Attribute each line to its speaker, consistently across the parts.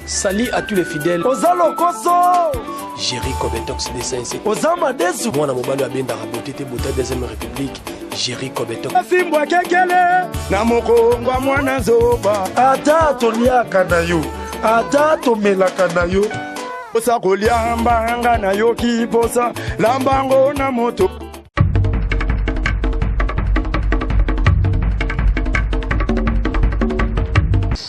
Speaker 1: Salut à tous les fidèles.
Speaker 2: Oza lokoso.
Speaker 1: Jerry Cobetox 207.
Speaker 2: Oza madesu.
Speaker 1: Mwana mobali abendaka beauté te beauté deuxième république. Jerry Cobetox.
Speaker 2: Simbwa kekele na mokongwa mwana zoba. Ata toliaka na yo, ata tomelaka na yo. Posa kolia mbanga nayoki posa lambango na moto.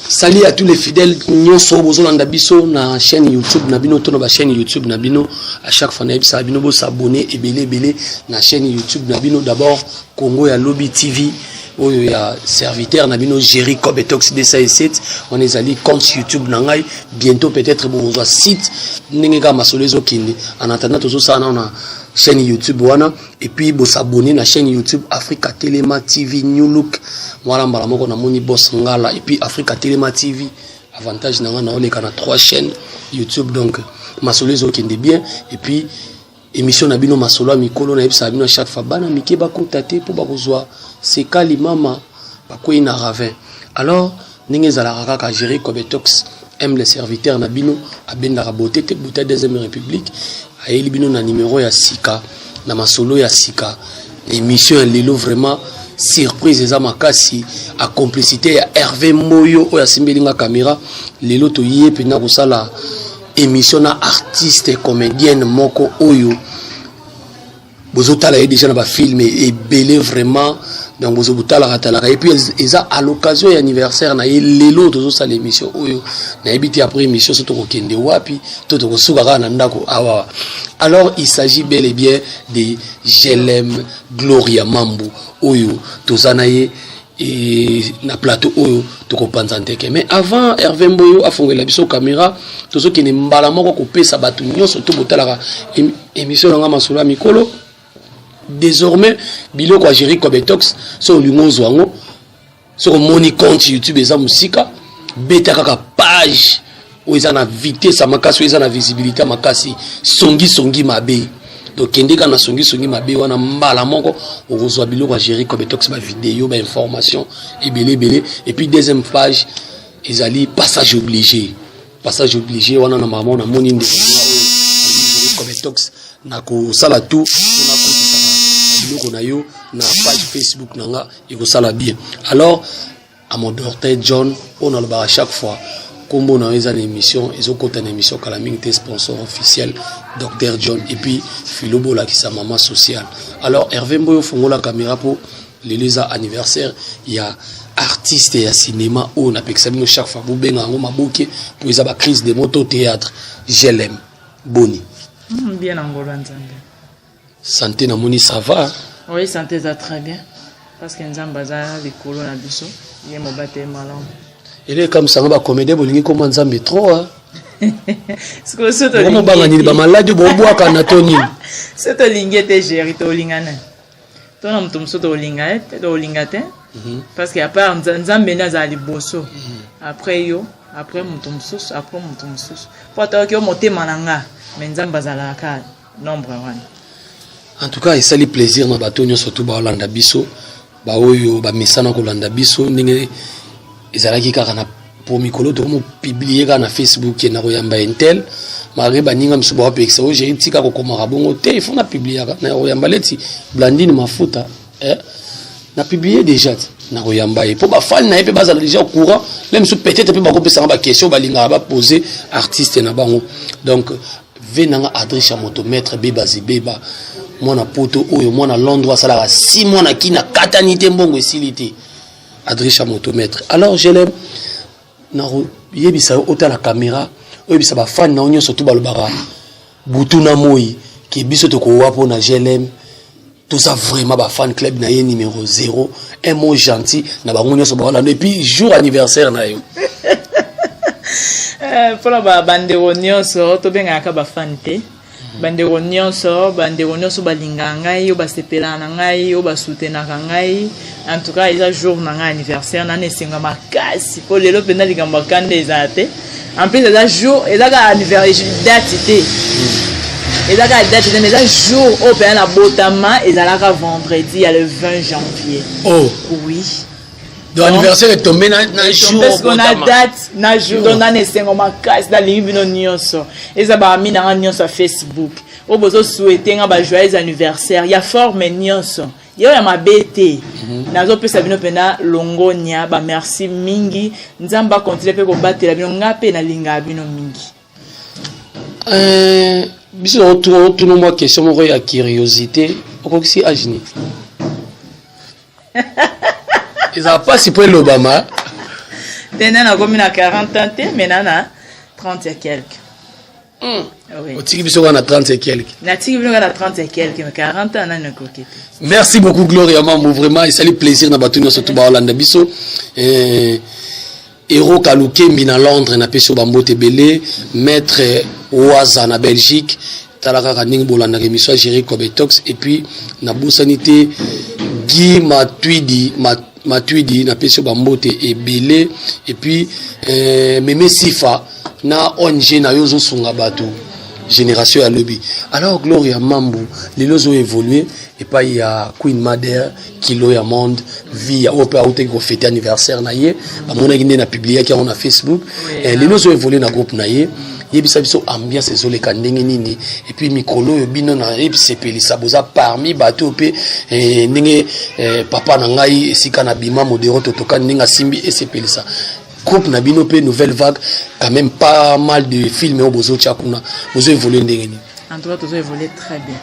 Speaker 1: Salut à tous les fidèles nyonso bozolanda biso na chaîne YouTube na bino to na ba chaîne YouTube na bino à chaque fois nayebisaka bino bosabonner ebele ebele na chaîne YouTube na bino d'abord Congo ya Lobi TV oyo ya serviteur na bino Jerry Cobetox 207 on ezali compte YouTube na ngai bientôt peut-être bokozwa site ndenge kaka masolo ezokende en attendant tozosala nano na chaîne YouTube wana et puis bosabonner na chaîne YouTube Africa Telema TV New Look mwana mbala moko namoni boss Ngala et puis Africa Telema TV avantage na ngai naoleka na trois chaînes YouTube donc masolo ezokende bien et puis émission na bino masolo ya mikolo nayebisaka bino chaque fois bana mike bakota te mpo bakozwa sekali mama bakwei na ravin alors ndenge ezalaka kaka Jerry Cobetox aime les serviteurs na bino abendaka beauté te beauté deuxième république ayeli bino na numéro ya sika na masolo ya sika émission ya lelo vraiment surprise eza makasi a complicité ya Hervé Mboyo oyo asimbeli nga caméra lelo toye mpenza kosala émission na artiste comédienne moko oyo bozotala ye déjà na bafilme ebele vraiment donc bozobotalaka talaka et puis eza à l'occasion ya anniversaire na ye lelo tozosala émission oyo nayebi te après émission so tokokende wapi to tokosuka kaka na ndako awa alors il s'agit bel et bien de Glm Gloria Mambu oyo toza na ye e, na plateau oyo tokopanza nteke mais avant Hervé Mboyo afongela biso caméra tozokende mbala moko kopesa bato nyonso to botalaka émission na nga masolo ya mikolo désormais biloko ya Jerry Cobetox so olingi ozwa yango soki omoni compte youtube eza mosika beta kaka page oyo eza na vitesse ya makasi oyo eza na visibilité ya makasi songisongi mabe donc kende kaka na songisongi mabe wana mbala moko okozwa biloko ya Jerry Cobetox bavideo bainformation ebele ebele et puis deuxième page ezali passage obligé passage obligé wana na mama namoni ndeko oyo Cobetox na kosala tout mpona kotisaka biloko na yo na page Facebook na nga ekosala bien alors à mon docteur John oyo nalobaka chaque fois kombo na yo eza na émission ezokota na émission kala mingi te sponsor officiel docteur John et puis philo bolakisa mama sociale alors Hervé Mboyo fongola caméra po lelo eza anniversaire ya artiste ya cinéma oyo napekisa bino chaque fois bobenga yango maboke po eza ba crise de moto théâtre GLM boni
Speaker 3: bien na ngolo ya nzambe
Speaker 1: santé namoni ça va
Speaker 3: oui santé eza très bien parce que nzambe aza likolo na biso ye mobateli malamu
Speaker 1: ele ekamisanga bacomédien bolingi koma nzambe trop
Speaker 3: sikoyo so
Speaker 1: bomobanga nini bamaladi bobwaka na to nini
Speaker 3: so tolingi ete géri tolinga nani to na moto mosusu tolinga ye te tolinga te parce que à part nzambe nde azala liboso après yo après moto mosusu après moto mosusu po atawaki yo motema na nga mais nzambe azalaka nombre wana
Speaker 1: en tout cas esali plaisir na bato nyonso tu baolanda biso baoyo bamesana kolanda biso ndenge ezalaki kaka na po mikolo tokomopublier kaka na facebook na koyamba intel malgré baninga mosusu baopekisa oyo jeri tika kokomaka bongo te ifo na publiaka na koyamba leti blandine mafuta eh? na publie déjà te na koyamba ye mpo bafani na ye mpe bazala déjà au courant le mosusu peut-être mpe bakopesanga baquestion balingaka bapose artiste na bango donc ve nanga adresse ya moto maître beba zibeba mwana poto oyo mwana londres asalaka 6 mois na kina katani te mbongo esili te adresse ya moto maître alors je l'aime nakoyebisa yo otala caméra oyebisa bafani na yo nyonso tu balobaka butu na moi ke biso tokowa mpona glm toza vraiment bafan club na ye numéro 0 un mot gentil na bango nyonso baolanda et puis jour anniversaire na yo
Speaker 3: mpona bandeko nyonso tobengaka bafani te bandeko nyonso bandeko nyonso balingaka ngai oyo basepelaka na ngai oyo basoutenaka ngai en tout cas eza jour na ngai anniversaire nani esenga makasi mpo lelo mpenza likambo akanda ezala te en plus eza jour eza kaka anniversaire date te eza kaka date te mais eza jour oyo mpenza nabotama ezalaka vendredi ya le 20 janvier
Speaker 1: oh
Speaker 3: oui.
Speaker 1: Donc anniversaire etombe na, na jour
Speaker 3: na date na jour donc nana esengo makasi nalingi bino nyonso eza baami na nga nyonso ya Facebook oyo bozosouhaite nga ba joyeux anniversaire ya forme nyonso yo ya mabe te. Nazopesa bino mpena longonia, bamerci mingi. Nzambe akontinue mpe kobatela bino. Nga mpe nalingaka bino mingi.
Speaker 1: Biso otuna mwa question moko ya curiosité: okokisi age nini? Ezala mpasi mpo elobama.
Speaker 3: Te, nde nakomi na 40 ans te, mais na na 30 et quelque.
Speaker 1: Oui. Otiki biso kaka na 30 et quelque.
Speaker 3: Natiki bino kaka na 30 et quelque, mais 40 ans nani ekoki te.
Speaker 1: Merci beaucoup, Gloria Mambo. Vraiment esali plaisir na bato nyonso to baolanda biso. Hero Kalukembi na Londres, napesi yo bambote ebele. Maître Oaza na Belgique, tala kaka ndenge bolandaka émission ya Géri Cobetox. Et puis nabosani te Guy Matuidi, Matuidi, napesi yo bambote ebele. Et puis Meme Sifa na ONG na yo ozosunga bato génération ya lobi. Alors Gloria Mambu, lelo ozoévolue epai ya Queen Mother Kilo ya monde vie oyo mpe autaki kofete anniversaire na ye, bamonaki nde na publiaki yango na Facebook. Lelo ozoévolue na groupe na ye. Yebisa biso ambiance ezoleka ndenge nini? Et puis mikolo oyo bino na esepelisa, boza parmi bato oyo mpe ndenge papa na ngai esika na bima modero totokani, ndenge asimbi esepelisa groupe na bino mpe Nouvelle Vague, quand même pas mal de films oyo bozotia kuna. Bozo évolue ndenge nini?
Speaker 3: En tout cas tozo évolue très bien,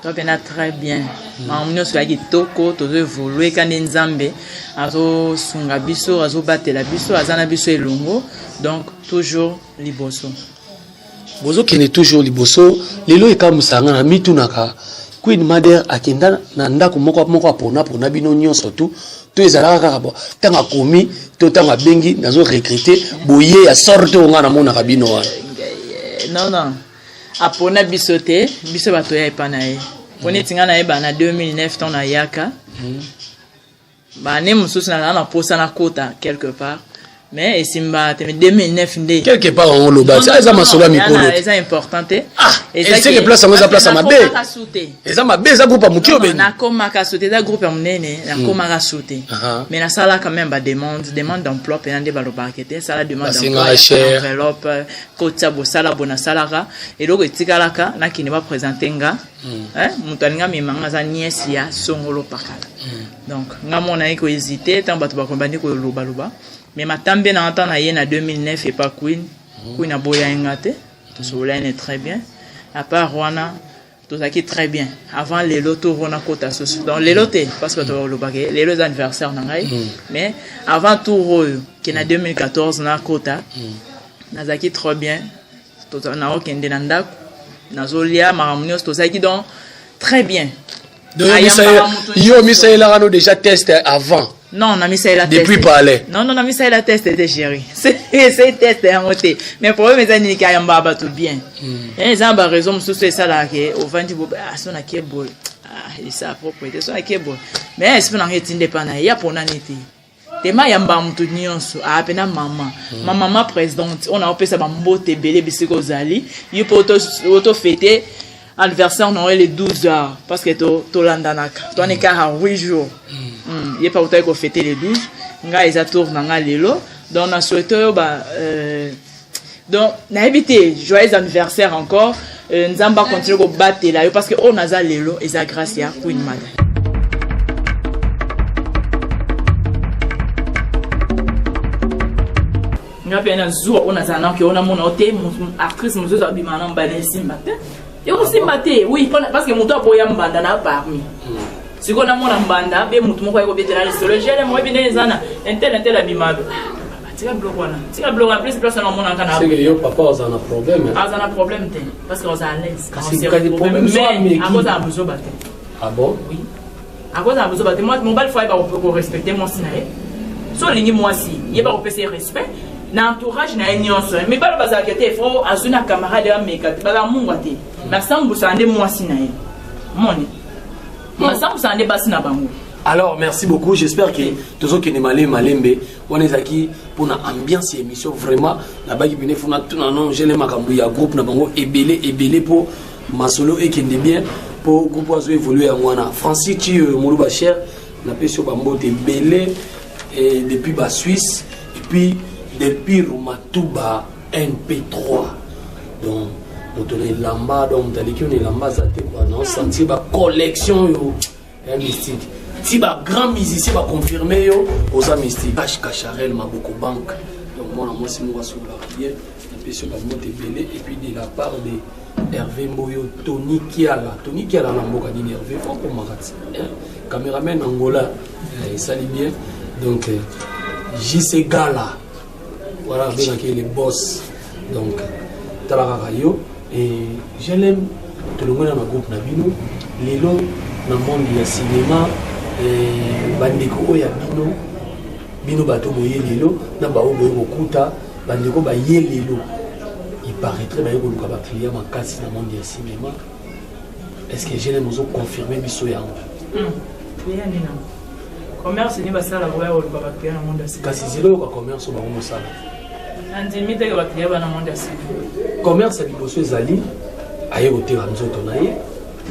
Speaker 3: to mpena très bien. Makambo nyonso ya kitoko, tozo évolue ka nde Nzambe azosunga biso, azobatela biso, aza na biso elongo. Donc toujours liboso.
Speaker 1: Bozokende toujours liboso. Lelo ekambwisaka nga na mitunaka: Queen Mother akenda na ndako moko moko apona mpona bino nyonso tu, to ezalaka kaka bo ntango akomi to ntango abengi nazo recrute boye ya sorte oyo nga namonaka bino wana?
Speaker 3: Non, non, apona biso te. Biso bato ya epa na ye, po neti ngai nayeba na 2009 ntango nayaka, bane mosusu nazala na posa nakota quelque part, mais esimba te. Mais 2009 nde
Speaker 1: Quelque part yango oloba ti eza masolo ya mikolo.
Speaker 3: Eza important te.
Speaker 1: Eseke place yango eza place ya mabe, eza mabe, eza groupe ya moki obeni.
Speaker 3: Nakomaka su te. Eza groupe ya monene, nakomaka su te. Mais nasalaka même bademande, demande d'emploi mpena nde balobaka te, sala demande d'emploi, enveloppe, kotia bosala bo. Nasalaka eloko etikalaka, nakende baprésente nga. Moto alinga memanga aza nièce ya songolo pakala. Donc nga mona ye kohésite ntango bato bakobandi kolobaloba. Mais matambe na ntango na ye na 2009 epa Queen, Queen aboya ye nga te. Tosolola ye très bien. À part wana, tozalaki très bien avant lelo tour wana kota susu. Donc lelo te, parce que bato balobaka lelo eza anniversaire na ngai, mais avant tour oyo ke na 2014 nakota, nazalaki trop bien. Naokende na ndako, nazolia makambo nyonso, tozalaki donc très bien.
Speaker 1: Yo misalelaka no déjà test avant?
Speaker 3: Non, namisalela.
Speaker 1: Depuis palais?
Speaker 3: Non, non, namisalela test te, chéri. C'est test yango te. Mais problème eza nini? Ke ayambaka bato bien. Eza na baraison mosusu esalaka ke ovandi bo so nake boye, esa propre te, so nake boye. Mais esprit nanga etinde epa na ye ya ponani te. Tema ayambaka moto nyonso, aa mpena mama, ma mama présidente oyo naopesa bambote ebele bisika ozali yo mpo otofete anniversaire na yo le 12 heures, parce que tolandanaka towana kaka 8 jours. Ye mpe akotaki kofete le 12, ngai eza tour na ngai lelo. Donc na souhaite oyo ba donc nayebi te, joyeux anniversaire encore. Nzambe akontinue kobatela yo, parce que oyo naza lelo eza grâce ya Queen Mother. Nga mpe na zuwa oyo nazala naoke oyo namona o te actrice mosusu abimaka na mobali, esimba te, ekosimba te. Oui, parce que moto aboya mbanda na parmi sikoyo namona mbanda mpe motu moko aye kobetela lisolo gele moyebi ndenge eza na intel intel abima. Tika biloko wana, tika biloko wana. Place place wana omonaka na
Speaker 1: yo papa aza na problème.
Speaker 3: Aza na problème te, parce que oza à l'aise. Mais akozala bozoba te.
Speaker 1: Ah bon?
Speaker 3: Oui, akozala bozoba te. Mobali faut ayeba korespecte mwasi na ye. So olingi mwasi, yeba kopesa ye respect na entourage na ye nyonso. Mibali bazalaka te, faut azwi na camarade ameka te, bazala mungwa te. Basambusaka nde mwasi na ye, moni basambusaka nde basi na bango.
Speaker 1: Alors merci beaucoup, j'espère que tozokende malembe malembe. Wana ezalaki mpona ambiance ya émission. Vraiment nabaki pene funa tuna non gele makambo ya groupe na bango ebele ebele mpo masolo ekende bien, mpo groupe azo évolue. Yango wana Francis Ti Moluba cher, napesi yo bambote ebele. Et depuis ba Suisse et puis depuis Romatuba NP3. Donc moto na elamba, donc moto aleki yo na elamba aza te quoi. Na sentir ba collection yo ya mystique. Ti ba grand musicien ba confirmer yo oza mystique. Cash Cacharel Maboko Bank. Donc mwana mwasi moko asololaka bien, napesi yo bambote ebele et puis de la part de Hervé Mboyo, Tony Kiala. Tony Kiala na mboka nini Hervé? Faut komaka ti. Cameraman Angola, esali bien. Donc JC Gala. Voilà, abengaki le boss. Donc tala kaka yo et je l'aime tolongwe na groupe na bino lelo na monde ya cinéma, bandeko oyo ya bino, bino bato boye lelo na baoyo boye kokuta bandeko baye lelo, il paraîtrait baye koluka baclient makasi na monde ya cinéma. Est ce que GLM ozoconfirme biso yango?
Speaker 3: Client nini nango? Commerce ni basala boya koluka baclient na monde ya cinéma?
Speaker 1: Kasi zelo oyoka commerce oyo bango mosala.
Speaker 3: Nandimi teke baclient bana monde ya cinéma.
Speaker 1: Commerce ya liboso ezali aye koteka nzoto na ye.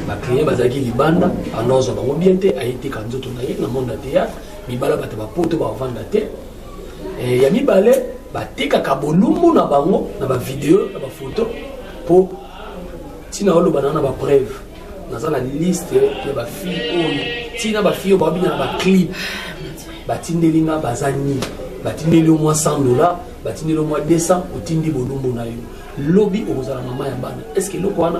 Speaker 1: Baclient bazalaki libanda, anda ozwa bango bien te, aye teka nzoto na ye na monde ya théâtre. Mibala bato bapoto bavanda te. Ya mibale, batekaka bolumbu na bango na bavideo, na bafoto, mpo ntina oloba na na bapreuve. Naza na liste ya bafille oyo, ntina bafille oyo babina na baclip, batindeli nga, baza nini, batindeli yo mwa 100 $, batindeli yo mwa 200, otindi bolumbu na yo, lobi okozala mama ya bana. Est ce que eloko wana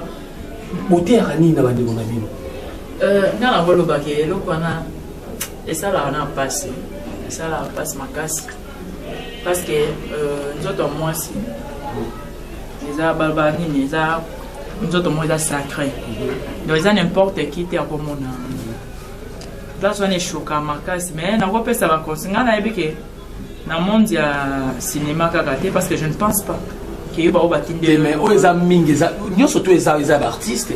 Speaker 1: boteyaka nini na bandeko na bino?
Speaker 3: Nga nakolobaka eloko wana esalaka na mpasi, esalaka mpasi makasi, parce que nzoto ya mwasi eza baloba nini, eza nzoto moko eza sacré. Donc eza n'importe qui te akomona place wana, eshoka makasi. Mais nakopesa baconseil, ngai nayebi ke na monde ya cinéma kaka te, parce que je ne pense pas ke yo bao batindeli.
Speaker 1: Mais oyo eza mingi, eza nyonso to eza baartiste.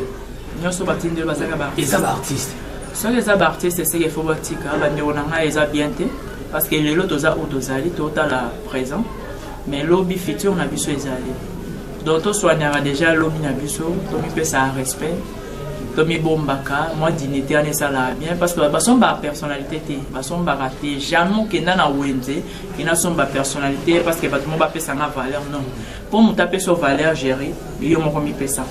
Speaker 3: Nyonso batindeli bazaka baartiste.
Speaker 1: Eza baartiste.
Speaker 3: Soki eza baartiste, eseke efo batika. Bandeko na ngai, eza bien te, parce que lelo toza oyo tozali, totala présent, mais lobi futur na biso ezali. Donc tosoignaka déjà lobi na biso, tomipesaka respect, tomibombaka mwa dignité wana, esalaka bien, parce que basombaka personnalité te, basombaka te. Jamais okenda na wenze kenda somba personnalité parce que bato mo bapesanga valeur. Non, mpo moto apesa valeur, géri yo moko mipesa.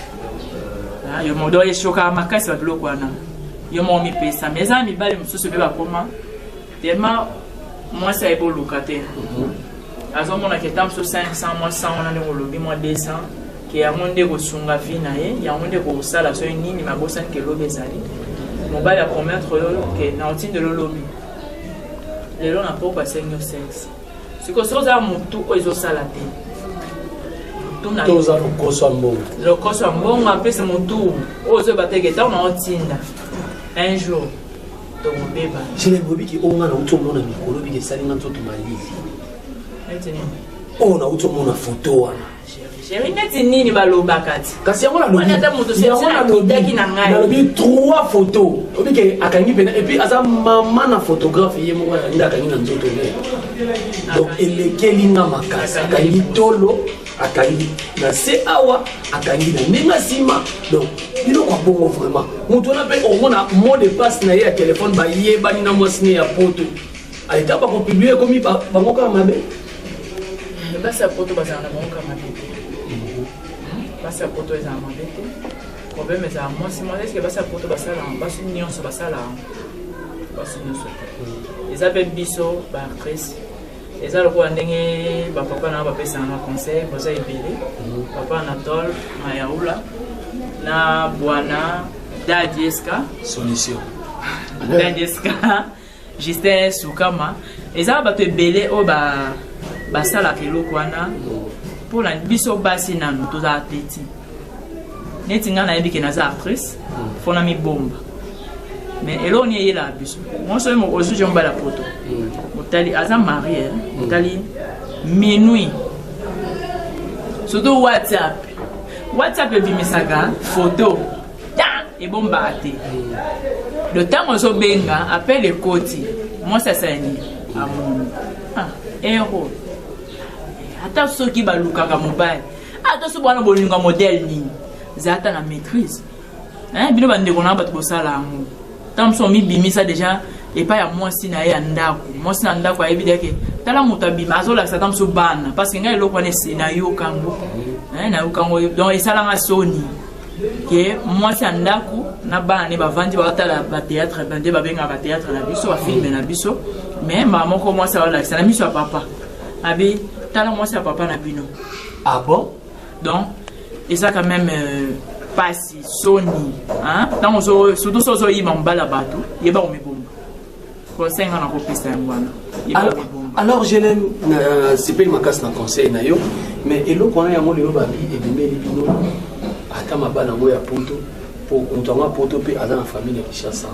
Speaker 3: Yo moko. Donc eshokaka makasi babiloko wana, yo moko mipesa. Mais eza na mibali mosusu mpe bakoma tellement mwasi ayebi oluka te, azomonaka eta mosusu 500, mwa 100 wana ndenge olobi, mwa 200, ke yango nde kosunga vie na ye, yango nde kosala soki nini. Mabosani ke lobi ezali. Mobali apromettre yo ke na otindela olobi lelo na poko, asengi yo sexe. Sikoyo soki oza motu oyo ezosala te, motu na
Speaker 1: to oza lokoso ya mbongo.
Speaker 3: Lokoso ya mbongo apesi motu oyo ozoyeba teke ntango na otinda, un jour tokobeba.
Speaker 1: Jelem, obiki oyo nga nauti omona mikolo, biki esalinga nzoto malili.
Speaker 3: Neti nini?
Speaker 1: Oyo nauti omona foto wana.
Speaker 3: Chéri, neti nini balobaka ti?
Speaker 1: Kasi yango
Speaker 3: Wana ata moto
Speaker 1: yango
Speaker 3: akitaki na ngai.
Speaker 1: Nalobi trois photo, obike akangi mpena, et puis aza mama na photographe ye moko nde akangi na nzoto ne. Donc elekeli nga makasi, akangi tolo, akangi na se awa, akangi na ndenge nsima. Donc biloko ya bongo vraiment, moto wana mpe omona mot de passe na ye ya telefone bayebani na mwasi ne ya poto, aleta bakopublie, ekomi bango kaka mabe.
Speaker 3: Basi ya poto bazala na bango kaka mabe te. Basi ya poto ezala mabe te. Problème ezala mwasi mwasi. Eske basi ya poto basala? Basi nyonso basala? Basi nyonso te. Eza mpe biso baactrice, eza lokola ndenge bapapa na bapesaka na conseil, baza ebele, papa Anatole Mayaula na bwana Dadi Eska.
Speaker 1: Solution.
Speaker 3: Dadi Eska, Justin Sukama, eza bato ebele oyo basalaka eloko wana mpona biso basi. Nanu tozala petit neti ngai, nayebi ke naza actrice, mpona mibomba. Mais eloko nini eyelaka biso? Mwasi oyo ozwi mobali ya poto, otali aza marie, otali minuit, surtout WhatsApp. WhatsApp ebimisaka photo ta, ebombaka te. Do ntango ozobenga, appel ekoti, mwasi asala nini? Amoni, ah, ero. Ata soki balukaka mobali, ata soki bwana bolingo ya modèle nini, za ata na maîtrise. Bino bandeko na bato bosala yango, ntango mosusu omibimisa déjà. Epai ya mwasi na ye ya ndako, mwasi na ndako ayebi deke tala moto abima azolakisa ata mosusu bana, parce que ngai eloko wana nayoka yango, nayoka yango, donc esalanga soni ke mwasi ya ndako na bana ne bavandi baotala batéâtre, nde babengaka batéâtre na biso, bafilm na biso. Mais mbala moko mwasi aolakisa na miso ya papa, abi tala mwasi ya papa na bino.
Speaker 1: Ah bon?
Speaker 3: Donc eza quand même pasi, soni ntango, surtout so ozoyiba mobali ya bato, yeba komibomba. Conseil nga nakopesa yango wana, yeba komibomba.
Speaker 1: Alors Jelem, nasepeli makasi na conseil na yo, mais eloko wana yango lelo babi ebimeli bino, ata mabala yango ya poto, po moto yango ya poto mpe aza na famille ya Kinshasa,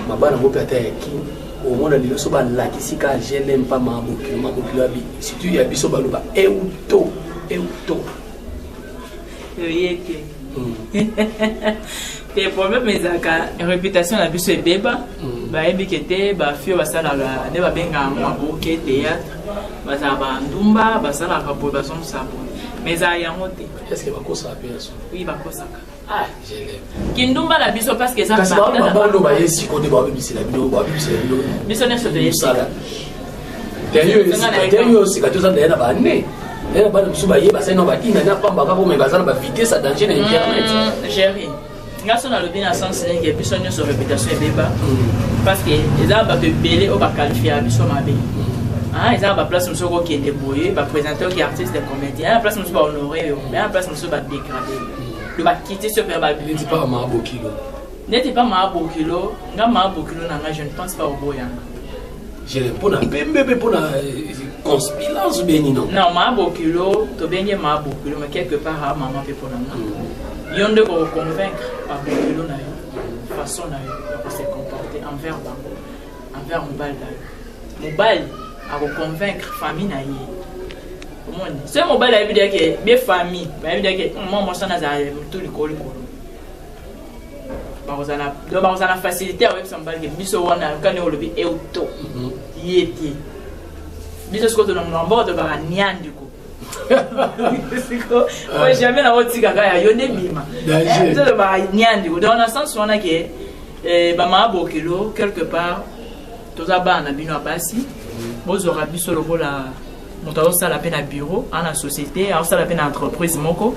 Speaker 1: mabala yango mpe ata ya Kini, omona lelo so balakisi ka Glm mpa mabokilo, mabokilo abi surtout ya biso baloba euto euto.
Speaker 3: Oye te te, problème ezalaka réputation na biso ebeba. Bayebi ke te bafio basalaka nde babengaka yango maboke théâtre, bazala bandumba, basalaka boye, bazongisa boye, mais ezala yango te.
Speaker 1: Est ce que bakosaka mpe ya so?
Speaker 3: Oui, bakosaka.
Speaker 1: Ah, Glm.
Speaker 3: Kindumba na biso, parce que eza
Speaker 1: Kasi babando baye siko nde babebisela bino, babebisela bino.
Speaker 3: Biso nyonso toyesika.
Speaker 1: Te, yo sika te, oza na ye na bane na bana mosusu baye basali na badina na pamba kaka, me baza na bavitesse ya danger na internet.
Speaker 3: Géri, nga so nalobi na sens ndenge biso nyonso réputation ebeba, parce que eza bato ebele oyo baqualifiaka biso mabe. Eza na baplace mosusu okokende boye, baprésente oki artiste de comédien, na place mosusu bahonore yo, mais na place mosusu badégrade yo, bakiti so mpe.
Speaker 1: Neti pa mabokilo.
Speaker 3: Neti pa maabokilo, nga maabokilo na nga, je ne pense pas oboyanga.
Speaker 1: Mpona pembe mpe mpona conspilance beni, non?
Speaker 3: Non, maabokilo, tobenge maabokilo, mais quelque part a mama mpe mpona nga. Yo nde koconvaincre babokilo na yo, façon na yo ya kose comporter envers bango, envers mobali na yo. Mobali akoconvaincre famille na ye. Omoni, soki mobali ayebi deke bie famille bayebi deke mwa mwasi wana azala motu likolo likolo, bakozala, donc bakozala na facilité ya koyebisa mobali ke biso wana kani olobi euto ye te. Biso sikoyo tolongola mboka, tolobaka niandiko siko oyo jamais nakotikaka ya yo nde bima, tolobaka niandiko. Donc na sens wana ke bamama bokilo, quelque part toza bana na bino ya basi, bozwaka biso lokola moto azosala mpe na bureau, a na société, azosala mpe na entreprise moko,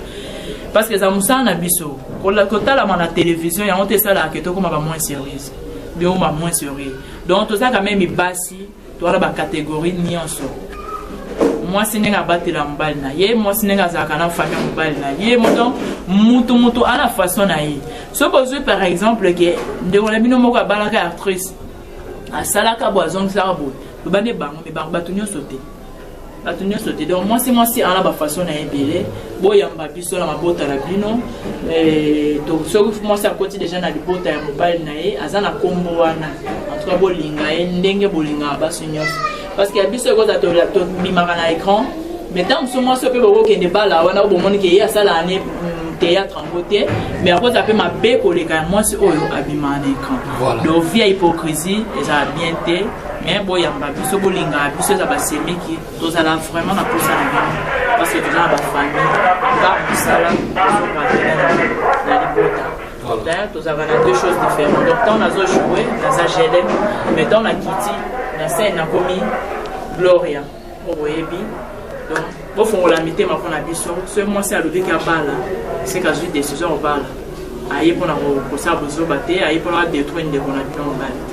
Speaker 3: parce que eza mosala na biso. Kotalama na télévision yango te esalaka ke tokóma ba moins sérieuse, bio ba moins sérieux. Donc toza quand même basi, toza na bacatégorie nyonso. Mwasi ndenge abatela mobali na ye, mwasi ndenge azalaka na famille ya mobali na ye, donc mutu mutu ana façon na ye. Soki bozwi par exemple ke ndeko na bino moko abalaka actrice, asalaka boye, azongisaka boye, lobande bango, me bato nyonso te, bato nyonso te. Donc mwasi mwasi ana bafaçon na ye ebele. Boyamba biso na mabota na bino. Soki mwasi akoti deja na libota ya mobali na ye, aza na nkombo wana, en tout cas bolinga ye ndenge bolingaka basi nyonso, parce que ya biso ekozala tobimaka na écran, mais ntango mosusu mwasi oyo mpe bokokende bala wana, oyo bomoni ke ye asalaka ne théâtre yango te, mais akozala mpe mabe koleka ya mwasi oyo abimaka na écran. Donc vie ya hypocrisie ezala bien te, mais boyamba biso, bolingaka biso, eza basemeki, tozala vraiment na posa na bino, parce que toza na bafamille, nga mosala tozokatela na libota. D'ailleurs tozalaka na deux choses différentes. Donc ntango nazojoue naza GLM, mais ntango nakiti na scène nakomi Gloria oyo boyebi. Donc bofongola mitema mpona biso. Soki mwasi alobiki abala, seke azwi décision kobala, aye mpona kosala bozoba te, aye mpona adétruire ndeko na bino mobali te.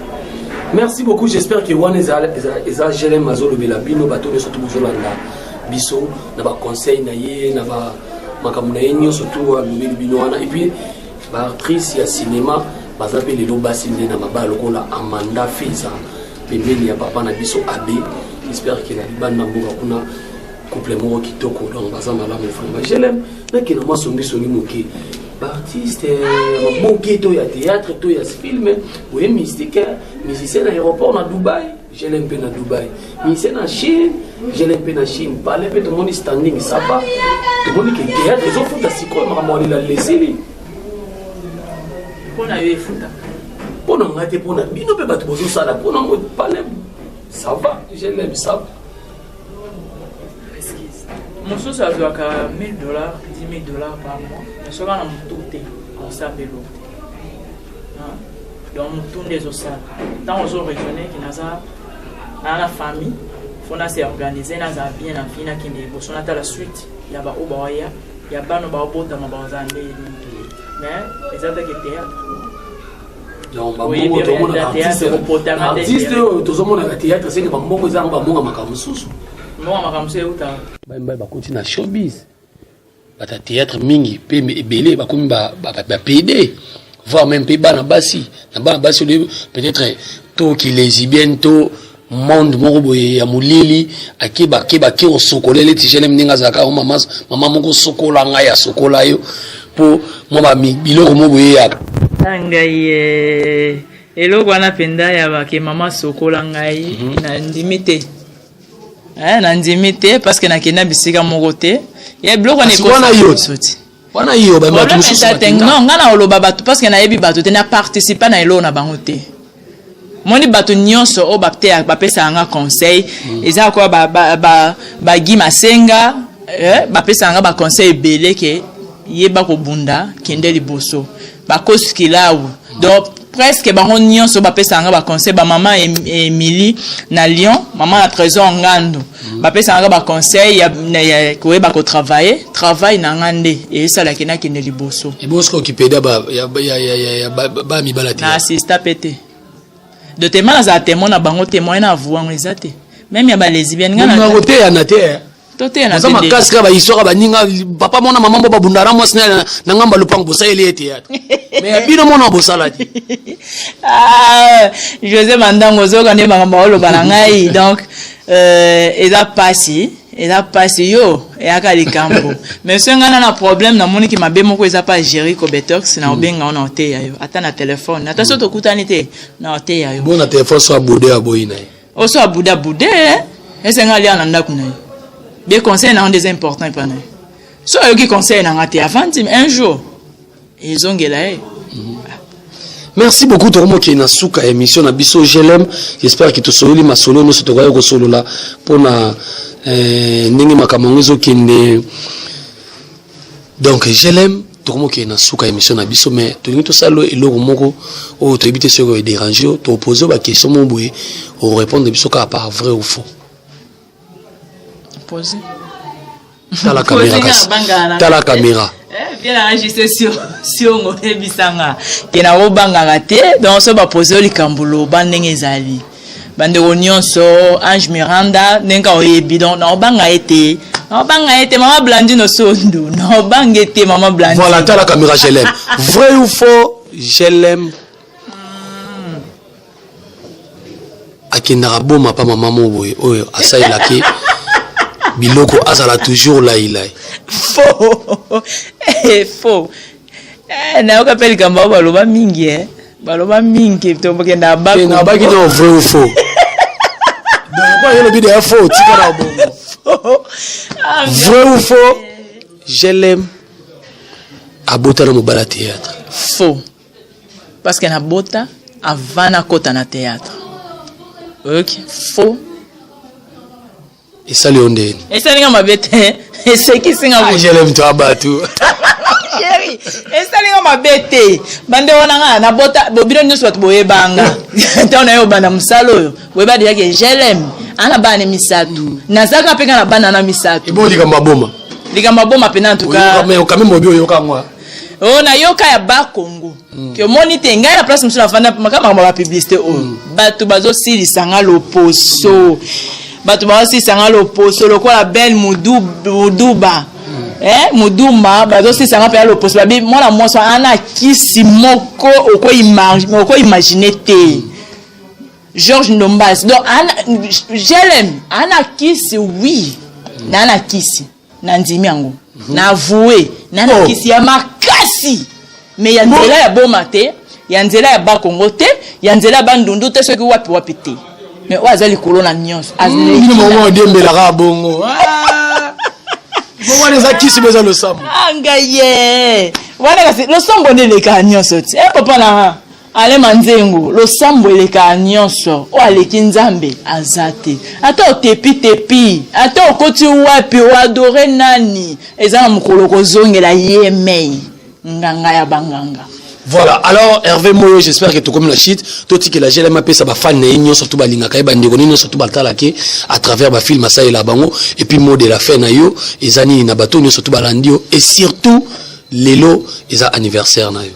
Speaker 1: Merci beaucoup, j'espère que wana eza GLM azolobela bino bato nyonso to bozolanda biso na baconseil na ye, na makambo na ye nyonso to alobeli bino wana. Et puis baactrice ya cinéma baza mpe lelo basi nde na mabala lokola Amanda Feza pembeni ya papa na biso abe. J'espère que na libanda mboka kuna couple moko kitoko, donc baza malamu vraiment. GLM, nakenda mwa songisongi moke. Baartiste ya maboke to ya théâtre to ya film oye mystique, musicien na aéroport na Dubai, GLM mpe na Dubai, musicien na Chine, GLM mpe na Chine, palais mpe tomoni standing sapa, tomoni ke théâtre ezofuta sikoyo, makambo alela lesili.
Speaker 3: Mpo na yo efuta?
Speaker 1: Mpo na ngai te, mpo na bino mpe bato bozosala, mpo na ngo palais ça va, GLM ça va.
Speaker 3: Excuse, mosusu azwaka 1000 $, 10 000 $ par mois, mais soki ana motu te, akosala mpe eloko te. Donc motu nde ezosala ntango ozo raisonne ke naza naa na famille, fo na se organise, nazala bien na vie, nakende liboso, natala suite ya baoyo baoya, ya bana baobotama, baozala nde nini. Mais eza take théâtre.
Speaker 1: Donc bambongo tomonaka artiste oyo tozomonaka théâtre, seke bambongo eza yango, bambongo makambo mosusu.
Speaker 3: Mbongo makambo mosusu eutaka.
Speaker 1: Bamibali bakoti na showbiz, bato ya théâtre mingi mpe ebele bakomi bapd, voire même mpe bana basi na bana basi oyo peut-être to kilesbienne to monde moko boye ya molili, ake bake bake kosokola eleti GLM ndenge azalaka o mama, mama moko sokola ngai, asokola yo mpo mwa biloko mo boye eyaka.
Speaker 3: Ngai eloko wana mpenza ya bake mama sokola ngai, nandimi te. Nandimi te parce que nakenda bisika moko te ya biloko.
Speaker 1: Wana yo wana yo bato mosusu.
Speaker 3: Non, ngai na oloba bato parce que nayebi bato te, na participe na eloko na bango te. Moni bato nyonso oyo bapesaka nga conseil, eza koya bagi masenga, bapesaka nga baconseil ebele ke yeba kobunda, kende liboso, bakoskilawu. Donc presque bango nyonso bapesaka nga baconseil, bamama Emilie na Lyon, mama na Trésor Ngandu, bapesaka nga baconseil ya koyeba kotravaille. Travail na nga nde esalaki nakende liboso.
Speaker 1: Ebosika okipeda bamibala te?
Speaker 3: Na assista mpe te. De tema nazala témoin na bango, témoin na avou yango eza te, même ya balesbienne.
Speaker 1: Nga koteyana te.
Speaker 3: Toteyana.
Speaker 1: Oza makasi kaka bahistoire baninga, papa mona, mama mbo babundana na mwasi na ngambo ya lopango, bosaleli ye théâtre, mais ya bino mona bosala te.
Speaker 3: Ah, José Mandango, ozoyoka nde makambo aoloba na ngai. Donc eza pasi, eza pasi, yo eyaka likambo. Mais so ngai na na problème, namoniki mabe moko eza pa Géri Cobetox, na obenga yo na oteya yo, ata na telefone, ata so tokutani te, na oteya yo.
Speaker 1: Bo na telefone so abude aboyi na ye.
Speaker 3: Oso abude abude, esenga alia na ndako na ye be conseil na yo nde eza important epa na ye. So ayoki conseil na nga te, avandi, un jour ezongela ye.
Speaker 1: Merci beaucoup. Tokomokende na suka ya émission na biso GLM. J'espère ke tosololi masolo nyonso tokoki kosolola mpona ndenge makambo yango ezokende. Donc GLM, tokomokende na suka ya émission na biso, mais tolingi tosala eloko moko oyo toyebi te soki edérange yo. Topose yo baquestion moko boye, orépondre biso kaka par vrai ou faux.
Speaker 3: Pose.
Speaker 1: Tala caméra kasi, tala caméra.
Speaker 3: Bien enregistré siongo, oyebisanga ke nakobangaka te. Donc so bapose yo likambo, loba ndenge ezali. Bandeko nyonso, Ange Miranda, ndenge oyebi, donc naobanga ye te, naobanga ye te. Mama Blandine Osondu, naobanga ye te, mama Blandine.
Speaker 1: Voilà, tala caméra GLM. Vrai ou faux, GLM akendaka boma pa mama mo boye oyo asalelaki biloko azala toujours lailai?
Speaker 3: Faux. Faux. Nayoka mpe likambo ao baloba mingi, baloba mingi tokendaka.
Speaker 1: Nabaki no vrai ou faux. Donc kwa yo lobi deya faux, tika na bongo. Vrai ou faux, GLM abota na mobala théâtre?
Speaker 3: Faux, parce que nabota avant nakota na théâtre. Oyoki? Faux.
Speaker 1: Esali yo ndeni?
Speaker 3: Esalinga mabe te, esekisinga.
Speaker 1: GLM to abatu.
Speaker 3: Chéri, esalinga mabe te. Bandeko na nga, nabota bobino nyonso, bato boyebanga ntango na ye obanda mosala oyo, boyeba deja ke GLM ana bana misato, nazalaka mpe nga na bana na misato.
Speaker 1: Ebo likambo aboma?
Speaker 3: Likambo aboma mpena, en tout cas.
Speaker 1: Mais quand même obi oyoka yango?
Speaker 3: Oyo nayoka ya Bakongo, ke omoni te ngai na place mosusu nafanda maka makambo ya bapublicité oyo, bato bazosilisa nga loposo, bato bazosilisa nga loposo lokola Bel Muduba, Mudumba, bazosilisa nga mpenza loposo. Babi mwana mwasi ana kisi moko okoimagine te. Georges Ndombasi, donc ana GLM ana kisi, oui, na ana kisi, nandimi yango, na avoue na na kisi ya makasi, mais ya nzela ya boma te, ya nzela ya Bakongo te, ya nzela ya Bandundu te, soki wapi wapi te. Mais oyo aza likolo na nyonso.
Speaker 1: Bino moko odiembelaka bongo bongo, wana eza kisi bo eza losambo?
Speaker 3: Ngai ye wana kasi losambo nde elekaka nyonso ti e papa na alema nzengo. Losambo elekaka nyonso. Oyo aleki Nzambe aza te. Ata otepi tepi, ata okoti wapi, oadore nani, eza na mokolo kozongela ye mei nganga ya banganga.
Speaker 1: Voilà, alors Hervé Moyo, j'espère que tokomi na shit. Totikela GLM apesa bafan na ye nyonso to balingaka ye, bandeko ni nyonso to batalaka ye à travers bafilm asalela bango. Et puis mot de la fin na yo eza nini na bato nyonso to balandi yo, et surtout lelo eza anniversaire na yo?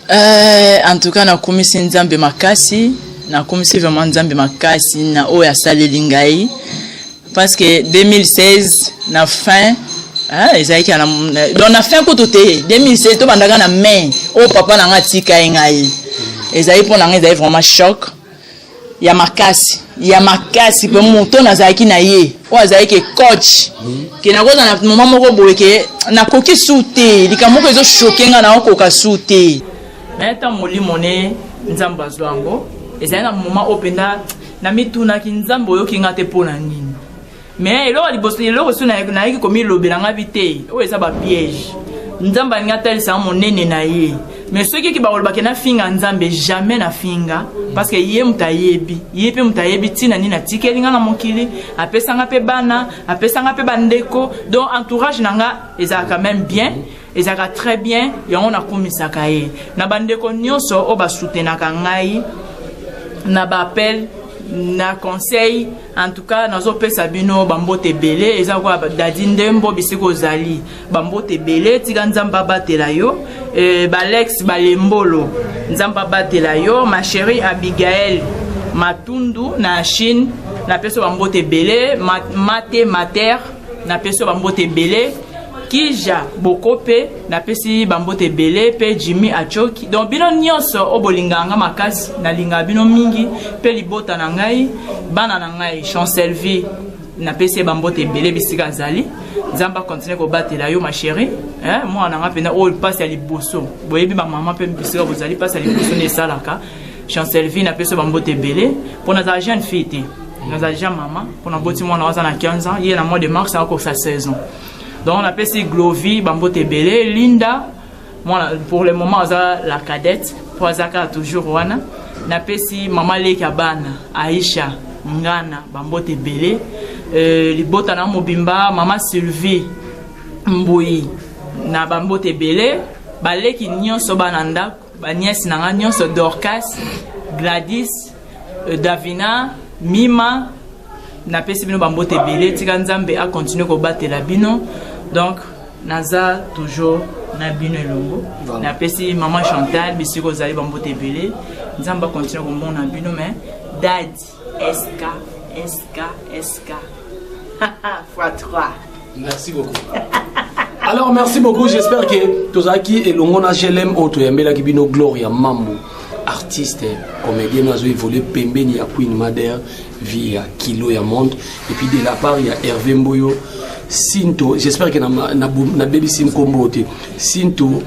Speaker 3: En tout cas, nakumisi Nzambe makasi, nakumisi vraiment Nzambe makasi na oyo asaleli ngai, parce que 2016 na fin, ah, ezalaki donc na fin kutu te. 2016 tobandaka na mai oyo papa na ngai atika ye ngai. Ezali mpo na ngai, ezali vraiment choc ya makasi, ya makasi, mpe moto nazalaki na ye oyo azalaki coach ke nakoza na moment moko boye ke nakoki su te, likambo moko ezochoquer ngai, nakokoka su te. Me ntango molimo ne Nzambe azwa yango, ezali na moment oyo mpenza namitunaki: Nzambe, oyoki nga te mpo na nini? Me eloko liboso, eloko so nayaki komilobela nga bi te, oyo eza bapiège. Nzambe alingi atalisaka monene na ye. Mais soki eki bakolobaki nafinga Nzambe, jamais nafinga, parce que ye moto ayebi, ye mpe moto ayebi ntina nini atikeli nga na mokili, apesanga mpe bana, apesanga mpe bandeko. Donc entourage na nga ezalaka même bien, ezalaka très bien. Yango nakumisaka ye na bandeko nyonso oyo basoutenaka ngai na baappel, na conseil. En tout cas, nazopesa bino bambote ebele. Eza kwa Dadi Ndembo, bisika ozali, bambote ebele. Tika Nzambe abatela yo. Balex Balembolo, Nzambe abatela yo. Ma chérie Abigael Matundu na Chine, napesi yo bambote ebele. Mate Mater, napesi yo bambote ebele. Kija Bokope, napesi bambote ebele. Mpe Jimmy Achoki. Donc bino nyonso oyo bolingaka nga makasi, nalingaka bino mingi. Mpe libota na ngai, bana na ngai, Chancelvie, napesi ye bambote ebele bisika azali. Nzambe akontinue kobatela yo, ma chérie. Mwana na nga mpenza oyo mpasi ya liboso, boyebi bamama mpe bisika bozali, mpasi ya liboso nde esalaka. Chancelvie, napesi yo bambote ebele, mpo nazala jeune fille te, nazala jeune mama, mpo naboti mwana aza na 15 ans. Ye na mois de mars akokisa 16 ans. Donc napesi Glovi bambote ebele. Linda mwana, pour le moment aza la cadette, mpo aza kaka toujours wana. Napesi mama leki ya bana, Aisha Ngana, bambote ebele. Libota na mobimba, mama Sylvie Mbui na bambote ebele. Baleki nyonso, bana ndako, baniese na nga nyonso, Dorcas, Gladys, Davina, Mima, napesi bino bambote ebele. Tika Nzambe akontinue kobatela bino. Donc naza toujours na bino elongo. Napesi mama Chantal, bisika ozali, bambote ebele. Nzambe akontinue komona bino. Mais dadi sk sk sk fois 3.
Speaker 1: Merci beaucoup. Alors merci beaucoup, j'espère que tozalaki elongo na GLM oyo toyambelaki bino Gloria Mambo, artiste comédien azo évolue pembeni ya Queen Mader, vie ya kilo ya monde, et puis de la part ya Hervé Mboyo Sinto, j'espère que nabebisi nkombo te, Sinto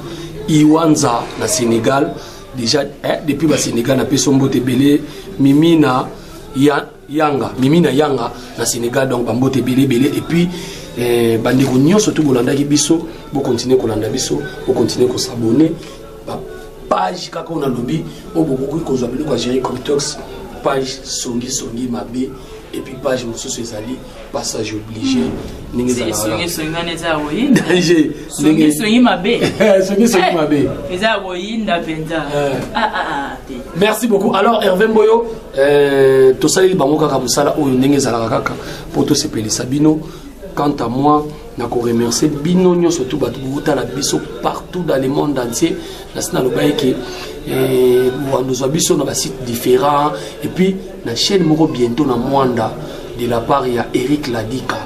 Speaker 1: Iwanza na Sénégal déjà, depuis basénégal napesi yo mbote ebele. Mimi na ya, Yanga, Mimi na Yanga na Sénégal, donc bambote ebele ebele. Et puis bandeko nyonso to bolandaki biso, bokontinue kolanda biso, bokontinue kos'abonner bapage kaka oyo nalobi, oyo bokoki kozwa biloko ya Géri Comtox, page Songisongi Mabe, et puis page mosusu ezali Passage Obligé, ndenge
Speaker 3: Songisongi wana eza ya koyinda.
Speaker 1: Danger.
Speaker 3: Songisongi mabe.
Speaker 1: Songisongi mabe.
Speaker 3: Eza ya koyinda mpenza. Ah, ah, ah, te.
Speaker 1: Merci beaucoup. Alors Hervé Mboyo, tosaleli bango kaka mosala oyo ndenge ezalaka kaka mpo tosepelisa bino. Quant à moi, nakoremercie bino nyonso tu bato botala biso partout dans le monde entier. Nasi naloba eke bozwa biso na basite différent et puis na chaîne moko bientôt na Mwanda, de la part ya Eric Ladika.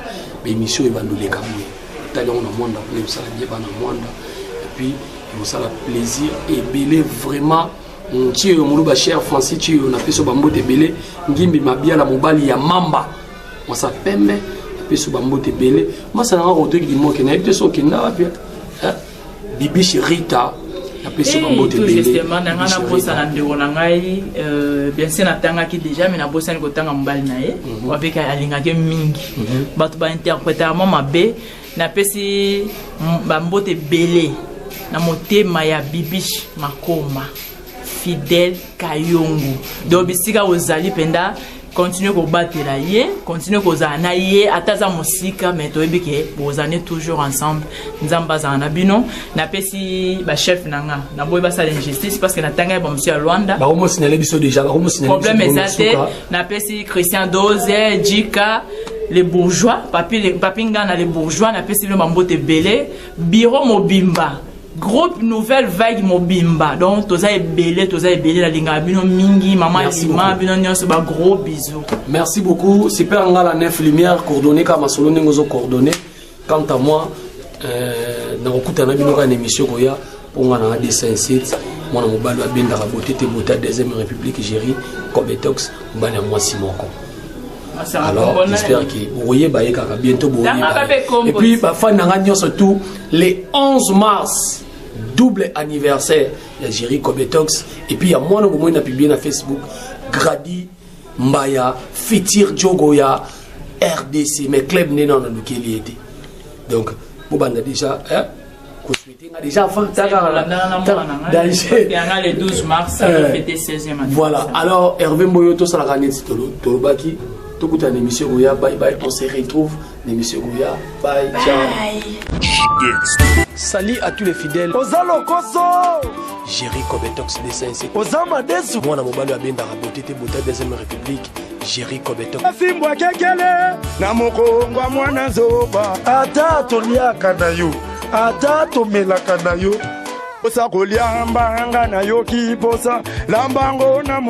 Speaker 1: Baémission ebandoleka boye, tali yango na Mwanda kuna, ekosala bien bana Mwanda et puis ekosala plaisir ebele vraiment. Tioyo Moluba, cher Francis Tioyo, napesi yo bambote ebele. Ngimbi Mabiala, mobali ya Mamba, mwasa pembe, napesi yo bambote ebele. Masa nanga kotoki limoke, nayebi te so okenda wapi. Bibishi Rita, napesi yo bambote
Speaker 3: tout
Speaker 1: ebele.
Speaker 3: Justement, na ngai
Speaker 1: Bibishi
Speaker 3: nabosana
Speaker 1: Rita.
Speaker 3: Ndeko na ngai, bien sûr natangaki déjà, mais nabosani kotanga mobali na ye wabeka alingaki mingi. Bato bainterpréter mwa mabe. Napesi bambote ebele na motema ya Bibish Makoma, Fidèle Kayongo. Donc bisika ozali mpenza. Continue kobatela ye, continue kozala na ye, ata aza mosika, mais toyebi ke bozali toujours ensemble. Nzambe azala na bino. Napesi bachef na nga, naboyi basala injustice parce que natanga ye bamosu ya Lwanda.
Speaker 1: Bakomosinale biso déjà, bakomosinale.
Speaker 3: Problème eza te. Napesi Christian Dose, Jika les bourgeois, papi, papi Ngana les bourgeois. Napesi bino bambote ebele, bureau mobimba, groupe Nouvelle Vague mobimba. Donc toza ebele, toza ebele. Nalingaka bino mingi, mama.
Speaker 1: Merci
Speaker 3: Lima
Speaker 1: beaucoup.
Speaker 3: Bino nyonso, ba gros bisous.
Speaker 1: Merci beaucoup, super. Ngala Nef Lumière, coordonné kaka masolo ndenge ozo coordonné. Quant à moi, nakokutana bino kaka na émission koya, mpo nga na 207 mwana mobali abendaka bote te, bote ya deuxième république, Géri Cobetox, mobali ya mwasi moko. Alors j'espère que bokoyeba ye kaka bientôt, bokoyeba. Et puis bafani na nga nyonso tout, le 11 mars, double anniversaire ya Géri Cobetox et puis ya mwana bomoi na publié na Facebook, Gradi Mbaya, futur jogo ya RDC, mais club nde nano nalukeli ye te. Donc bobanda déjà, hein? Kosouhaiter nga déjà avant.
Speaker 3: Danger le 12 mars, fêter 16e.
Speaker 1: Voilà. Alors Hervé Mboyo, tosalaka neti tolobaki, tokutana na émission koya. Bye bye, on se retrouve na émission koya. Bye, ciao. Salut à tous les fidèles.
Speaker 2: Oza lokoso.
Speaker 1: Géri Cobetox D57.
Speaker 2: Oza madesu.
Speaker 1: Mwana mobali abendaka bote te, bota deuxième république, Géri Cobetox.
Speaker 2: Fimbwa kekele na mokongwa mwana zoba, ata toliaka na yo, ata tomelaka na yo, posa kolia mbanga nayoki posa lambango na.